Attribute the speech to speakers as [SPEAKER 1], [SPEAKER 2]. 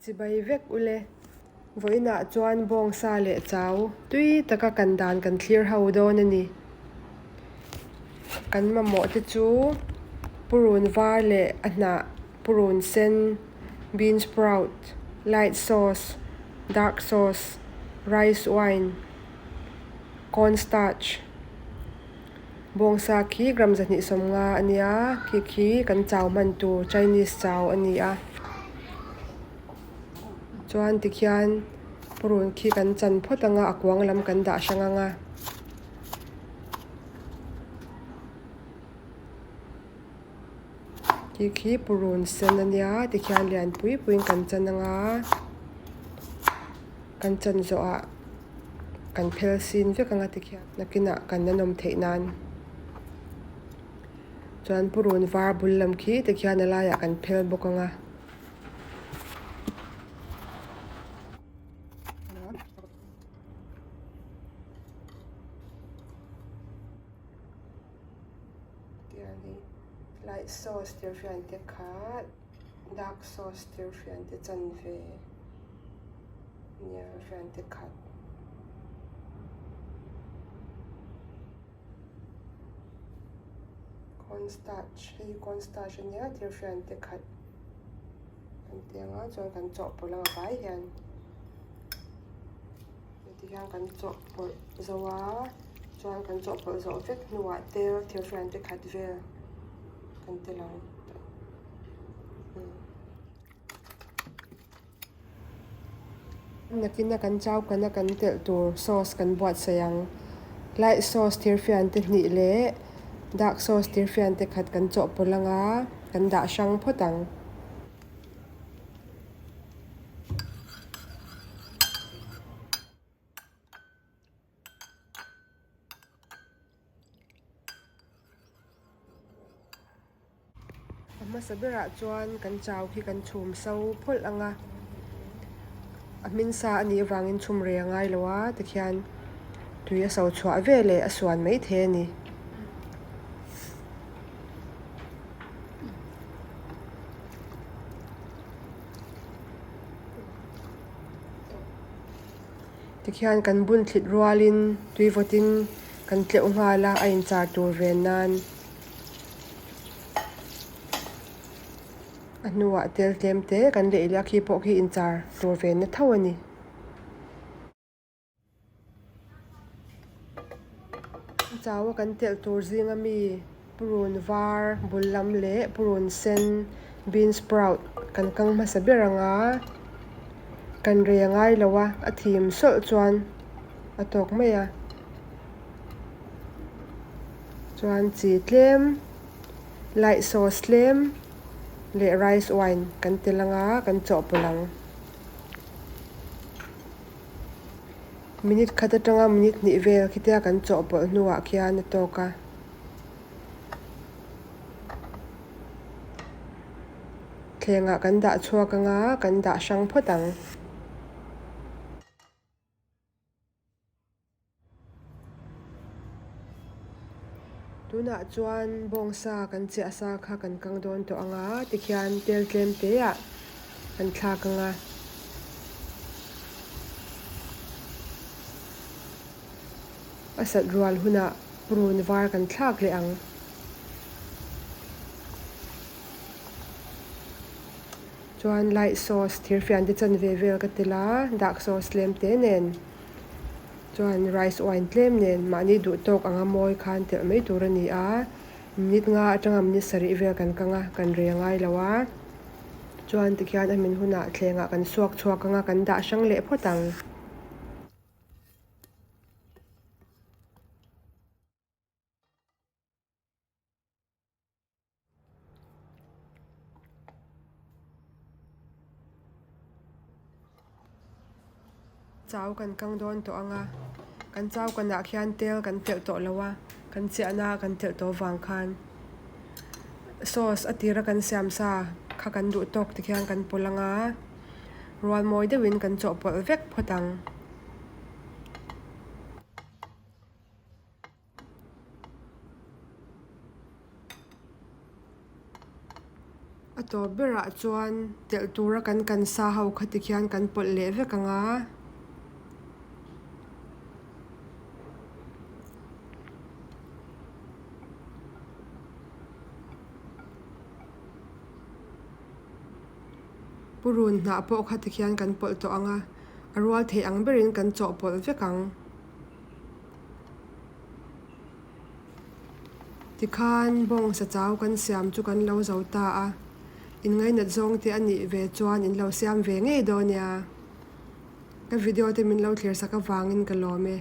[SPEAKER 1] Chibai vek ule. Vawiinah chuan bawngsa leh chau tui taka kan dan kan thlir ho dawn a ni. Kan mamawh te chu purun var leh a hnah, purun sen, bean sprout, light sauce, dark sauce, rice wine, corn starch. Bawngsa khi gram 250 a nia, khi khi kan chau hman tur Chinese chau a ni a. Chuan tikhian purun khi kan chan phawt anga a kuang lam kan dah hrang anga. Khi khi purun sen a nia tikhian lian pui puiin kan chan anga kan chan zawhah kan phel sin vek anga tikhian nakinah kan la nawm theih nan chuan purun var bul lam khi tikhian a laiah kan phel bawk anga. Light sauce tir hrian te kha dark sauce tir hrian te chanve nia hrian te khat. Corn starch hei hi corn starch a nia thil hrian te khat kan ti ang a chuan kan chawhpawlh ang a vai hian heti hian kan chawhpawlh zo a chuan kan chawhpawlh zawh vek hnuah tel thil hrian te khat vel kan tel ang. Nakina kan chau kana kan telh tur sauce kan buatsaih ang. Light sauce thirfian te hnih leh dark sauce thirfian te khat kan chawhpawlh anga kan dah hrang phawt ang. A hmasa berah chuan kan chau khi kan chhum so phawlh ang a, a hmin sa a nih avangin chhum rei a ngai lo a tikhian tui a so chhuah veleh a suan maithei a ni. Tikhian kan bun thlit rualin tui vawtin kan tleuh nghal a, a inchar tur ven nan. A hnuah tel tlem te kan leh ila khi pawh khi inchar tur venna tho a ni. Chau a kan telh tur zinga mi purun var bul lam leh purun sen bean sprout kan kang hmasa ber ang a, kan rei a ngai lo a, a thim sawlh chuan a tawk mai a. Chuan chi tlem light sauce tlem leh rice wine kan tel ang a, kan chawhpawlh ang. Minute khat atanga minute hnih vel khitia kan chawhpawlh hnuah khian a tawk a. Thlengah kan dah chhuak anga kan dah hrang phawt ang. Tunah chuan bawngsa kan chiah sa kha kan kang dawn tawh ang a, tikhian tel tlem te ah kan thlak ang a. A sat rual hunah purun var kan thlak leh ang. Chuan light sauce thirfian te chanve vel ka tel a, dark sauce tlem te nen. Chuan rice wine tlem nen mahni duh tawk anga mawi khan telh mai tur a ni a, minute nga atanga minute sarih vel kan kang a, kan rei angai lo a. Chuan tikhian a min hunah thlengah kan suak chhuak anga kan dah hrang leh phawt ang. Chau kan kang dawn tawh ang a, kan chau kanah khian tel kan telh tawh lo a, kan chiahna kan telh tawh vang khan sauce a tira kan siam sa kha kan duh tawk te khian kan pawlh ang a, rual mawi deuhin kan chawhpawlh vek phawt ang. A tawp berah chuan telh tura kan kan sa ho kha tikhian kan pawlh leh vek ang a. Purun hnah pawh kha tikhian kan pawlh tawh ang a, a rual theih ang berin kan chawhpawlh vek ang. Tikhan bawngsa chau kan siam chu kan lo zo ta a, in ngainat zawng te a nih ve chuan in lo siam ve ngei dawn nia. Ka video te min lo thlir sak avangin ka lawm e.